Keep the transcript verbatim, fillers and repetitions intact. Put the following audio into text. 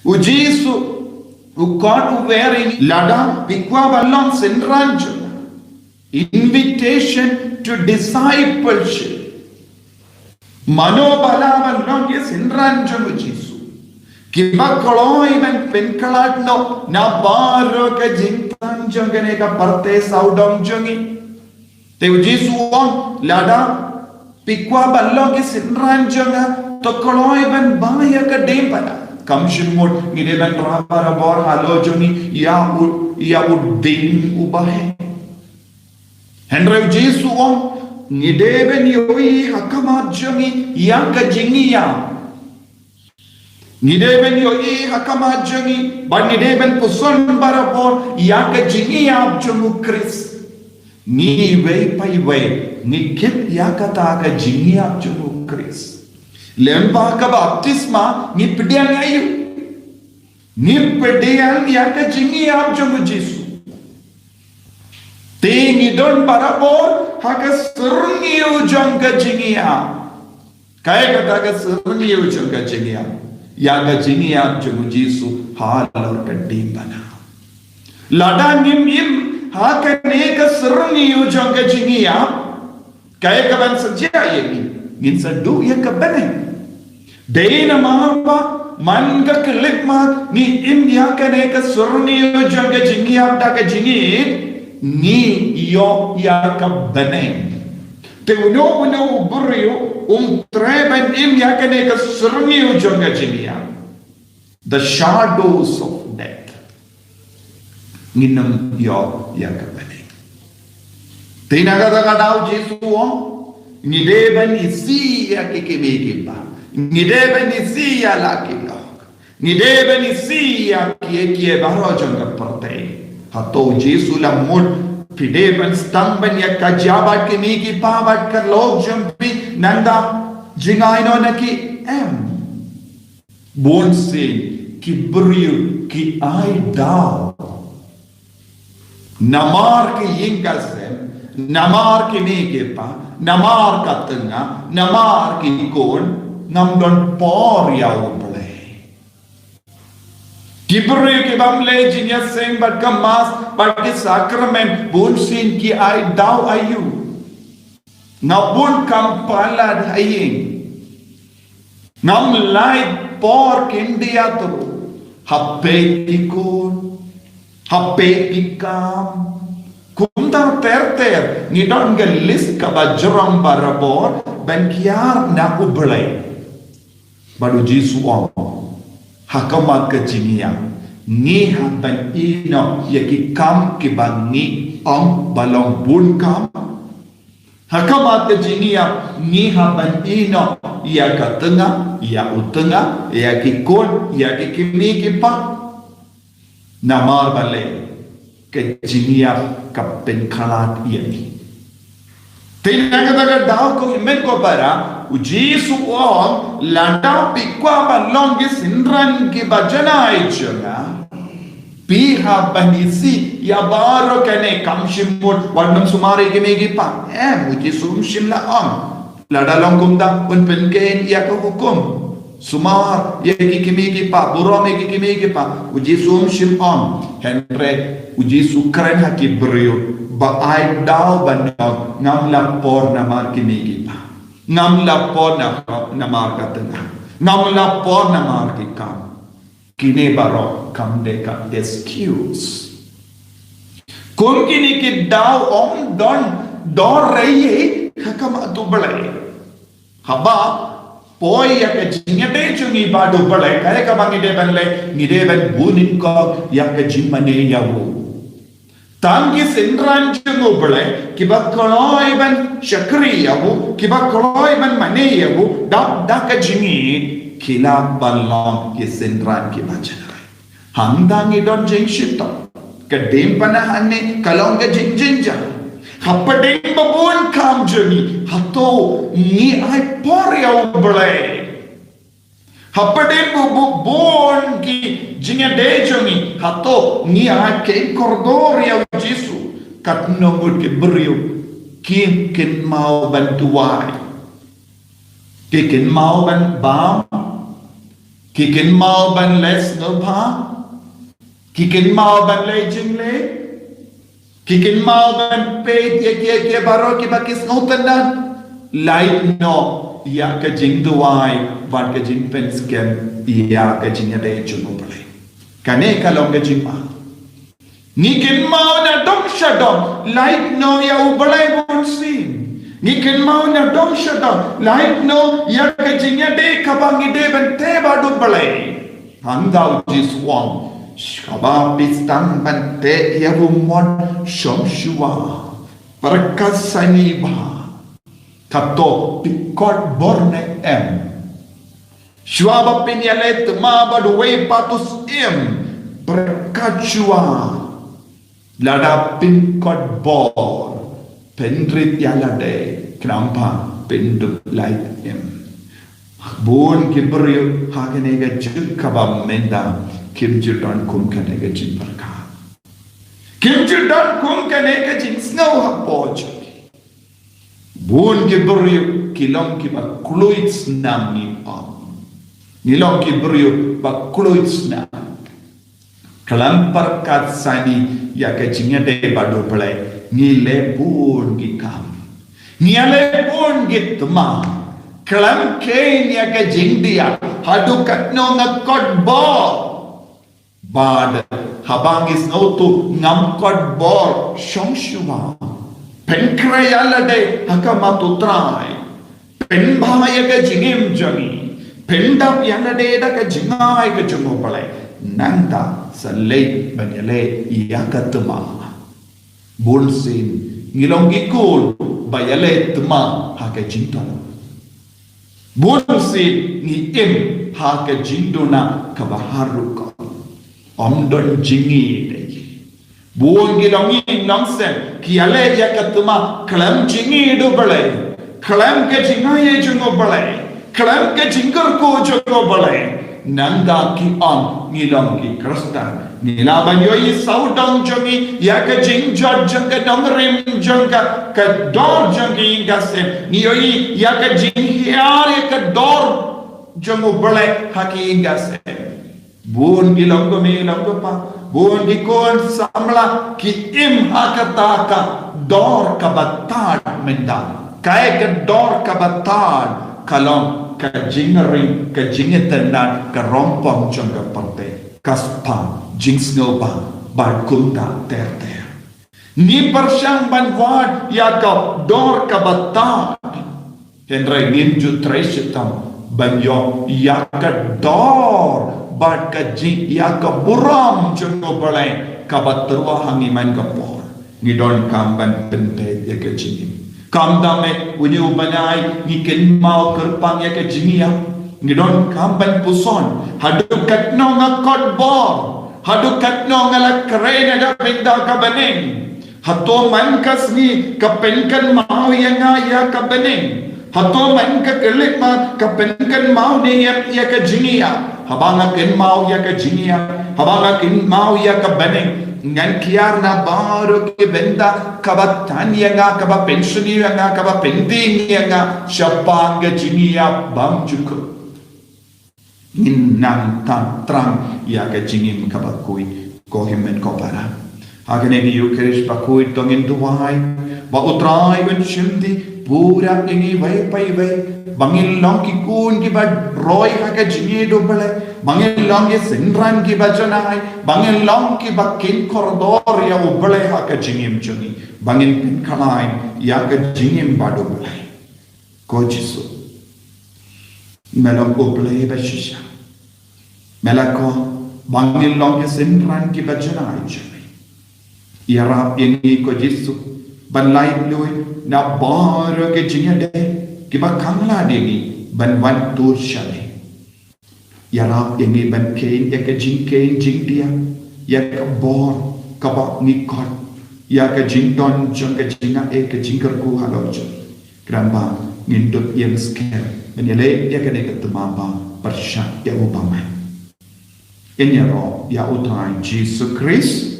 U Jisu u khot u wer ïa ngi lada phi kwah ban long synran jong nga. Invitation to discipleship. Mano ba lah ban long ki synran jong u Jisu, kiba kloi ban pynkhlad noh na baroh ka jingthrang jong kane ka pyrthei sawdong jong ngi. Te u Jisu u ong, lada phi kwah ban long ki synran jong nga, to kloi ban ba ïa ka diengphna. Kam shym mut ngi dei ban rah barabor halor jong ngi ïa u, ïa u dieng uba heh. Hynrei u Jisu u ong, ngi dei ban ïohi ha khmat jong ngi ïa ka jingïap. Ngi dei ban ïohi ha khmat jong ngi, bad ngi dei ban puson barabor ïa ka jingïap jong u Khrist. Ngi iwei pa iwei ngi kit ïa kata ka jingïap jong u Khrist. Lem bad ka baptisma ngi pdiang aïu? Ngi pdiang ïa ka jingïap jong u Jisu. Te ngi don barabor ha ka syrngiew jong ka jingïap. Kaei kata ka syrngiew jong ka jingïap? Ïa ka jingïap jong u Jisu halor ka diengphna. Lada ngim im ha kane ka syrngiew jong ka jingïap, kaei kaban sa jia ïa ngi? Ngin sa duh ïa ka bneng. Dei namar ba man ka khyllipmat ngi im ïa kane ka syrngiew jong ka jingïap da ka jingïeit, ngi ïoh ïa ka bneng. Te uno uno u briew um treh ban im ïa kane ka syrngiew jong ka jingïap. The shadows of death. Ngin ym ïoh ïa ka bneng. Te na kata ka daw Jisu u ong, ngi dei ban isih ïa ki kmie ki kpa. Ngi dei ban isih ïa la ki lok. Ngi dei ban isih ïa kiei kiei baroh jong ka pyrthei. Hato u Jisu u la mut phi dei ban sdang ban ïa ka jia bad ki kmie ki kpa bad ka lok jong phi nangta jingai noh na ki? Em. Bun sien ki briew ki ai daw namar ki ïing ka sem, namar ki kmie ki kpa, namar ka tnga, namar ki khun, ngam don por ïa U Blei. Ki briew ki bym leh jingïaseng bad ka Mass bad ki sakramen, bun sien ki ai daw aïu? Nga bun kam palat ha ïing. Ngam lait por khyndiat ruh. Ha peit ki khun, ha peit ki kam. Kumta ter ter ngi don ka list kaba jrong barabor ban kiar na U Blei. Bad u Jisu u ong, ha khmat ka jingïap ngi hap ban ïehnoh ïa ki kam kiba ngi ong ba long bun kam. Ha khmat ka jingïap ngi hap ban ïehnoh ïa ka tnga, ïa u tnga, ïa ki khun, ïa ki kmie ki kpa. Namar balei? Ka jingïap ka pynkhlad ïa ngi. Te na kata ka daw ko hynmen ko para, u Jisu u ong, lada phi kwah ban long ki synran kiba janai jong nga, phi hap ban isih ïa baroh kane. Kam shym mut wat nym sumar ïa ki kmie ki kpa. Em, u Jisu um shym la ong, lada long kumta un pynkheiñ ïa ka hukum. Sumar ïa ki kmie ki kpa, burom ïa ki kmie ki kpa. U Jisu um shym ong. Hynrei u Jisu u kren ha ki briew ba ai daw ban ong, ngam lap por namar ki kmie ki kpa. Ngam lap por na, namar ka tnga. Ngam lap por namar ki kam. Kine baroh kam dei ka excuse. Kum kine ki daw ym don dor ei ei ha khmat U Blei. Haba poi ïa ka jingïadei jong ngi bad U Blei, kaei kaba ngi dei ban leh? Ngi dei ban bun nyngkong ïa ka jingmane ïa u. Tang ki synran jong U Blei kiba kloi ban shakri ïa u, kiba kloi ban mane ïa u da, da ka jingïeit, ki lah ban long ki synran kiba janai. Hangta ngi don jingshitom. Ka diengphna hangne ka long ka jingjynjar. Hapdeng ba bun kam jong ngi, hato ngi ai por ïa U Blei? Hapdeng ba bu-, bun ki jingïadei jong ngi, hato ngi ai kheiñ kordor ïa U Jisu? Katno ngut ki briew kim kynmaw ban duwai. Ki kynmaw ban bam. Ki kynmaw ban leh sngewbha. Ki kynmaw ban leh jingleh. Ki kynmaw ban peit ïa ki, ïa ki baroh kiba ki sngewtynnad. Lait noh ïa ka jingduwai bad ka jingpynskhem ïa ka jingïadei jong U Blei. Kane ka long ka jingma. Ngi kynmaw na dong sha dong, lait noh ïa U Blei bun sien. Ngi kynmaw na dong sha dong, lait noh ïa ka jingïadei kaba ngi dei ban teh bad U Blei. Hangta U Jisu u ong, kaba phi sdang ban teh ïa u mon, shong shuwa. Pyrkhat sani bha. Kato phi kot bor ne em. Shuwa ba phin ïaleh thma bad uwei pat u syiem, pyrkhat shuwa. Lada phin kot bor, phin rit ïa lade, khnang ba phin dup lait im. Bun ki briew ha kane ka juk kaba mynta kim ju don kum kane ka jingpyrkhat. Kim ju don kum kane ka jingsngew hapoh jong ki. Bun ki briew ki long kiba kloi snam ngi ong. Ngi long ki briew ba kloi snam. Khlem pyrkhat sani ïa ka jingïadei bad U Blei, ngi leh bun ki kam. Ngi leh bun ki thma. Khlem kheiñ ïa ka jingdiah, haduh katno nga kot bor. Bad haba ngi sngewthuh ngam kot bor, shong shuwa. Pynkhreh ïa lade ha khmat U Trai. Pynbha ïa ka jingim jong ngi. Pyndap ïa lade da ka jingai ka jong U Blei. Nangta sa leit ban ïaleh ïa ka thma. Bun sien ngi long ki khun ba ïaleh thma ha ka jingthoh. Bun sien ngi im ha ka jingduna kaba harum. Ym don jingïeit. Bun ki longïing longsem ki ïaleh ïa ka thma khlem jingïeit U Blei. Khlem ka jingai jong U Blei. Khlem ka jingkyrkhu jong U Blei. Nangta ki ong ngi long ki Khristan. Ngi lah ban ïohi sawdong jong ngi ïa ka jingjot jong ka nongrim jong ka, ka dor jong ka ïing ka sem. Ngi ïohi ïa ka jinghiar ïa ka dor jong U Blei ha ka ïing ka sem. Bun ki long kmie long kpa, bun ki khun samla ki im ha kata ka dor kaba tad mynta. Kaei ka dor kaba tad, ka long ka jingring, ka jingitynnad, ka rongpom jong ka pyrthei. Ka spah jingsngewbha bad kumta ter ter. Ngi pyrshang ban wad ïa ka dor kaba tad. Hynrei ngim ju trei shitom ban ïoh ïa ka dor bad ka jing, ïa ka burom jong U Blei kaba tyrwa ha ngi man ka por. Ngi donkam ban pynbeit ïa ka jingim. Kumta mynta une u bnai ngi kynmaw kyrpang ïa ka jingïap. Ngi donkam ban puson haduh katno nga kot bor. Haduh katno nga la kren ïa ka bynta ka bneng. Hato man ka sngi ka pynkynmaw ïa nga ïa ka bneng. Hato man ka khyllipmat ka pynkynmaw ne ïa, ïa ka jingïap. Haba nga kynmaw ïa ka jingïap. Haba nga kynmaw ïa ka bneng. Ngan kiar na baroh ki bynta kaba tan ïa nga, kaba pynshong ïa nga, kaba pyndieng ïa nga. Shaphang ka jingïap bymjukut. Ngin nang tang thrang ïa ka jingim kaba khuid. Ko hynmen ko para. Ha kane ka Eucharist bakhuid to ngin duwai ba U Trai un shim dih pura ïa ngi iwei pa iwei. Ba ngin long ki khun kiba roi ha ka jingïeit U Blei. Ba ngin long ki synran kiba janai. Ba ngin long kiba kin kordor ïa U Blei ha ka jingim jong ngi. Ba ngin pynkhlaiñ ïa ka jingim bad U Blei. Ko Jisu. Me long U Blei ba shisha. Me la khot ba ngin long ki synran kiba janai jong me. Ïarap ïa ngi ko Jisu ban laitluid na baroh ki jingïadei kiba khang lad ïa ngi ban wan tur sha me. Ïarap ïa ngi ban kheiñ ïa ka jingkheiñ jingdiah, ïa ka bor kaba ngi kot, ïa ka jingdon jong ka jingaiei ka jingkyrkhu halor jong. Khnang ba ngin dup ïeng skhem ban ïaleh ïa kane ka thma ba pyrshah ïa u bymman. Ngin ïaroh ïa U Trai Jisu Khrist.